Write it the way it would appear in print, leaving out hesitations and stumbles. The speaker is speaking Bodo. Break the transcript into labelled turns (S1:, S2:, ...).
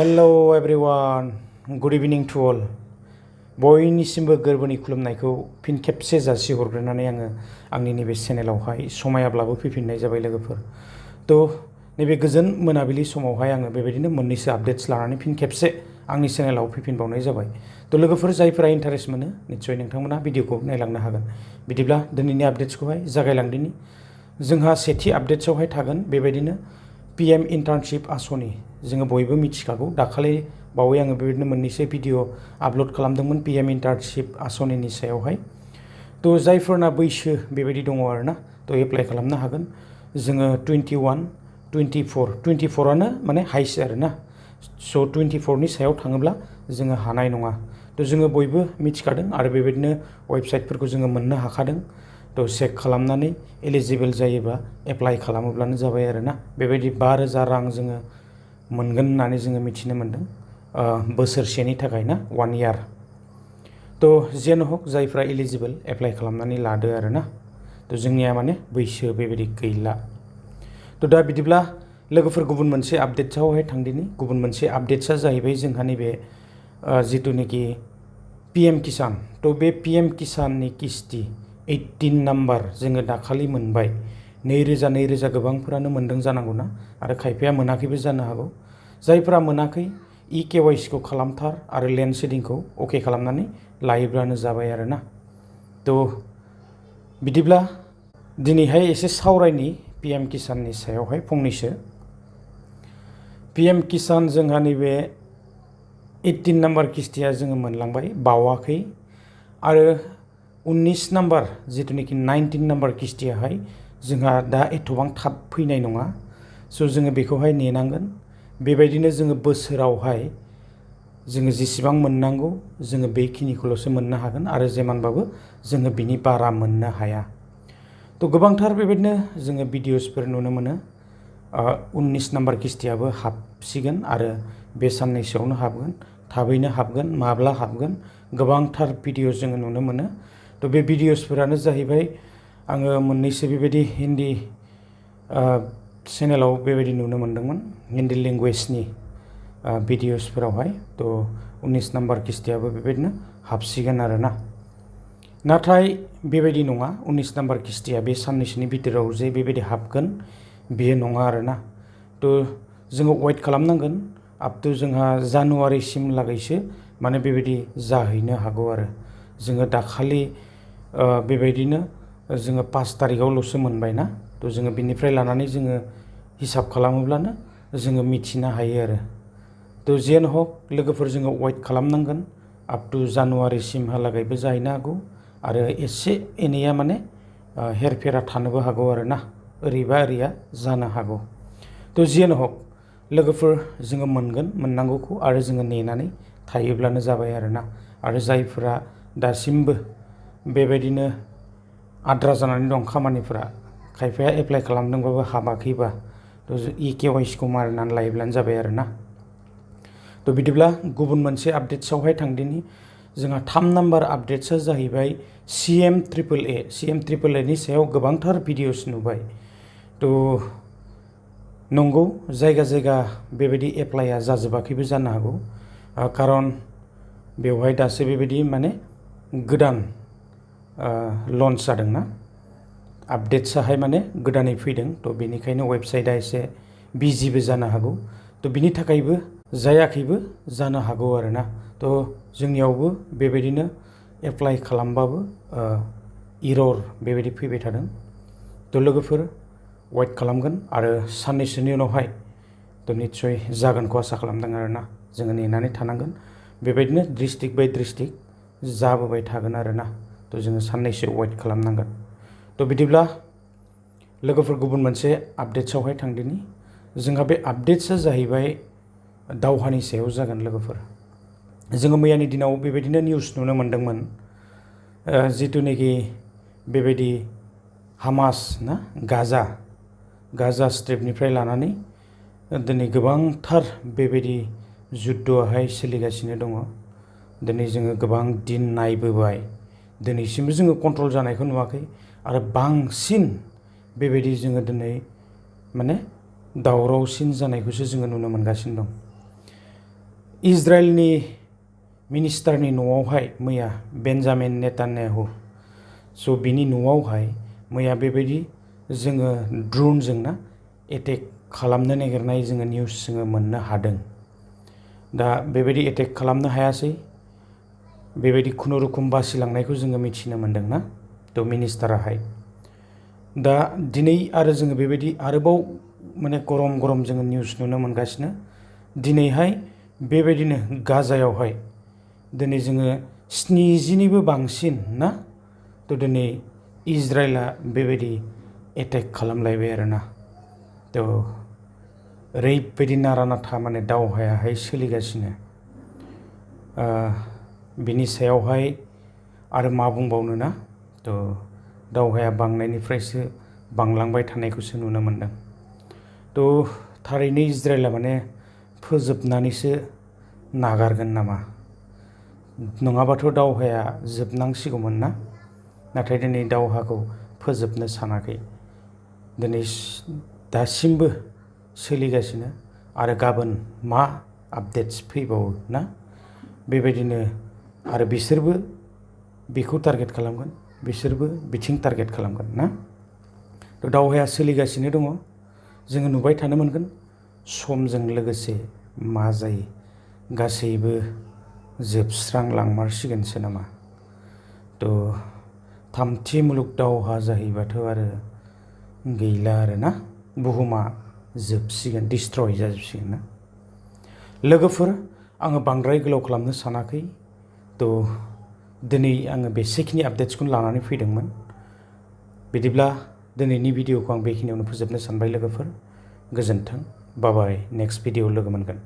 S1: Hello everyone, good evening to all. बयनिसिमबो गोरबोनि खुलुमनायखौ फिन खेबसे जासिहरग्रोनानै आङो आंनि नैबे चेनेलावहाय समायाब्लाबो फैफिननाय जाबाय लोगोफोर। नैबे गोजोन मोनाबिलि समावहाय आङो बेबायदिनो मोननैसो आपडेट्स लानानै फिन खेबसे आंनि चेनेलाव फैफिनबावनाय जाबाय। लोगोफोर जायफोरा इन्टारेस्ट मोनो निस्सय नोंथांमोना भिडिअखौ नायलांनो हागोन। बिदिब्ला दिनैनि आपडेट्सखौहाय जागायलांदिनि। जोंहा सेथि आपडेट्सआवहाय थागोन बेबायदिनो PM इन्टार्नशिप आसनि। जोङो बयबो मिथिखागौ, दाखालि बावै आङो बेबायदिनो मोननैसो भिडिअ आपल'ड खालामदोंमोन PM इन्टार्नशिप आसनिनि सायावहाय। जायफोरना बैसो बेबायदि दङ आरोना, एप्लाइ खालामनो हागोन। जोङो 21, 24आनो माने हाइस्ट आरोना। 24नि सायाव थाङोब्ला जोङो हानाय नङा। जोङो बयबो मिथिखादों आरो बेबायदिनो वेबसाइटफोरखौ जोङो मोननो हाखादों। चेक खालामनानै एलिजिबोल जायोबा एप्लाइ खालामोब्लानो जाबाय आरोना। बेबायदि 5,000 रां जोङो मोनगोन होननानै जोङो मिथिनो मोन्दों बोसोरसेनि थाखाय ना, 1 year। जेन हक जायफ्रा एलिजिबोल एप्लाइ खालामनानै लादो आरोना। जोंनिया माने बैसो बेबायदि गैला। दा बिदिब्ला लोगोफोर गुबुन मोनसे आपडेट्सआवहाय थांदिनि। गुबुन मोनसे आपडेट्सआ जाहैबाय जोंहा नैबे जिथुनाखि PM किसान। बे PM किसाननि किस्ति 18 नाम्बार जोङो दाखालि मोनबाय। 2,000 गोबांफोरानो मोन्दों जानांगौना, आरो खायफाया मोनाखैबो जानो हागौ। जायफोरा मोनाखै KYC खौ खालामथार आरो लेन्ड शेडिंखौ अके खालामनानै लायोब्लानो जाबाय आरोना। बिदिब्ला दिनैहाय एसे सावरायनि PM किसाननि सायावहाय फंनैसो। PM किसान जोंहा नैबे 18 नाम्बार किस्तिया जोङो मोनलांबाय बावाखै, आरो 19 नाम्बार जिथुनाखि 19 नाम्बार किस्तियाहाय जोंहा दा एथबां थाब फैनाय नङा। जोङो बेखौहाय नेनांगोन। बेबायदिनो जोङो बोसोरावहाय जोङो जेसेबां मोननांगौ जोङो बेखिनिखौल'सो मोननो हागोन, आरो जेमानबाबो जोङो बिनि बारा मोननो हाया। गोबांथार बेबायदिनो जोङो भिडिअसफोर नुनो मोनो। 19 नाम्बार किस्तियाबो हाबसिगोन आरो बे साननैसोआवनो हाबगोन, थाबैनो हाबगोन, माब्ला हाबगोन, गोबांथार भिडिअ जोङो नुनो मोनो। बे भिडिअसफोरानो जाहैबाय, आङो मोननैसो बेबायदि हिन्दी चेनेलाव बेबायदि नुनो मोन्दोंमोन, हिन्दी लेंगुवेजनि भिडिअसफोरावहाय। 19 नाम्बार किस्तियाबो बेबायदिनो हाबसिगोन आरोना। नाथाय बेबायदि नङा, 19 नाम्बार किस्तिया बे साननैसोनि भितराव जे बेबायदि हाबगोन बेयो नङा आरोना। जोङो वेट खालामनांगोन आप टु जोंहा जानुवारिसिम लागैसो माने बेबायदि जाहैनो हागौ आरो। जोङो दाखालि बेबायदिनो जोङो 5 तारिखआवल'सो मोनबायना। जोङो बिनिफ्राय लानानै जोङो हिसाब खालामोब्लानो जोङो मिथिनो हायो आरो। जेन हक लोगोफोर जोङो वेट खालामनांगोन आप टु जानुवारिसिमहालागैबो जाहैनो हागौ, आरो एसे एनैया माने हेरफेरा थानोबो हागौ आरोना, ओरैबा ओरैया जानो हागौ। जेन हक लोगोफोर जोङो मोनगोन मोननांगौखौ, आरो जोङो नेनानै थायोब्लानो जाबाय आरोना। आरो जायफोरा दासिमबो बेबायदिनो आद्रा जानानै दं खामानिफोरा, खायफाया एप्लाइ खालामदोंबाबो हाबाखैबा KYC खौ मारिनानै लायोब्लानो जाबाय आरोना। बिदिब्ला गुबुन मोनसे आपडेट्सआवहाय थांदिनि। जोंहा 3 नाम्बार आपडेट्सआ जाहैबाय CM-AAA नि सायाव गोबांथार भिडिअस नुबाय। नंगौ, जायगा जायगा बेबायदि एप्लाइआ जाजोबाखैबो जानो हागौ, खारन बेवहाय दासो बेबायदि माने गोदान लन्च जादोंना, आपडेट्सआहाय माने गोदानै फैदों। बेनिखायनो वेबसाइटआ एसे बिजिबो जानो हागौ। बिनि थाखायबो जायाखैबो जानो हागौ आरोना। जोंनियावबो बेबायदिनो एप्लाइ खालामबाबो इरर बेबायदि फैबाय थादों। लोगोफोर वेट खालामगोन, आरो साननैसोनि उनावहाय निस्सय जागोनखौ आसा खालामदों आरोना। जोङो नेनानै थानांगोन। बेबायदिनो डिस्ट्रिक्ट बाय डिस्ट्रिक्ट जाबोबाय थागोन आरोना। जोङो साननैसो वेट खालामनांगोन। बिदिब्ला लोगोफोर गुबुन मोनसे आपडेट्सआवहाय थांदिनि। जोंहा बे आपडेट्सआ जाहैबाय दावहानि सायाव जागोन लोगोफोर। जोङो मैयानि दिनाव बेबायदिनो निउस नुनो मोन्दोंमोन, जिथुनाखि बेबायदि हामास ना, गाजा स्ट्रिपनिफ्राय लानानै दिनै गोबांथार बेबायदि जुद्धआहाय सोलिगासिनो दङ। दिनै जोङो गोबां दिन नायबोबाय, दिनैसिमबो जोङो कन्ट्रल जानायखौ नुवाखै, आरो बांसिन बेबायदि जोङो दिनै माने दावरावसिन जानायखौसो जोङो नुनो मोनगासिनो दं। इजराइलनि मिनिस्टारनि न'आवहाय मैया बेन्जामिन नेतान्याहु बिनि न'आवहाय मैया बेबायदि जोङो ड्र'नजों ना एटेक खालामनो नागिरनाय जोङो निउस जोङो मोननो हादों। दा बेबायदि एटेक खालामनो हायासै, बेबायदि खुनुरुखुम बासिलांनायखौ जोङो मिथिनो मोन्दों ना मिनिस्टाराहाय। दा दिनै आरो जोङो बेबायदि आरोबाव माने गरम गरम जोङो निउस नुनो मोनगासिनो। दिनैहाय बेबायदिनो गाजायावहाय दिनै जोङो 70निबो बांसिन ना दिनै इजराइला बेबायदि एटेक खालामलायबाय आरोना। ओरैबायदि नारा नाथा माने दावहायाहाय सोलिगासिनो। बिनि सायावहाय आरो मा बुंबावनो ना, दावहाया बांनायनिफ्रायसो बांलांबाय थानायखौसो नुनो मोनदों। थारैनो इजराइला माने फोजोबनानैसो नागारगोन नामा? नङाबाथ' दावहाया जोबनांसिगौमोन ना, नाथाय दिनै दावहाखौ फोजोबनो सानाखै। दिनै दासिमबो सोलिगासिनो आरो गाबोन मा आपडेट्स फैबावो ना, बेबायदिनो आरो बिसोरबो बेखौ टारगेट खालामगोन, बिसोरबो बिथिं टारगेट खालामगोन ना। दावहाया सोलिगासिनो दङ, जोङो नुबाय थानो मोनगोन समजों लोगोसे मा जायो। गासैबो जोबस्रांलांमारसिगोनसो नामा? थामथि मुलुग दावहा जाहैबाथ' आरो गैला आरो ना, बुहुमा जोबसिगोन, डिस्ट्रय जाजोबसिगोन ना। लोगोफोर, आङो बांद्राय गोलाव खालामनो सानाखै। दिनै आङो बेसेखिनि आपडेट्सखौनो लानानै फैदोंमोन। बिदिब्ला दिनैनि भिडिअखौ आं बेखिनियावनो फोजोबनो सानबाय लोगोफोर। गोजोन्थों, बाय बाय, नेक्स्ट भिडिअ लोगो मोनगोन।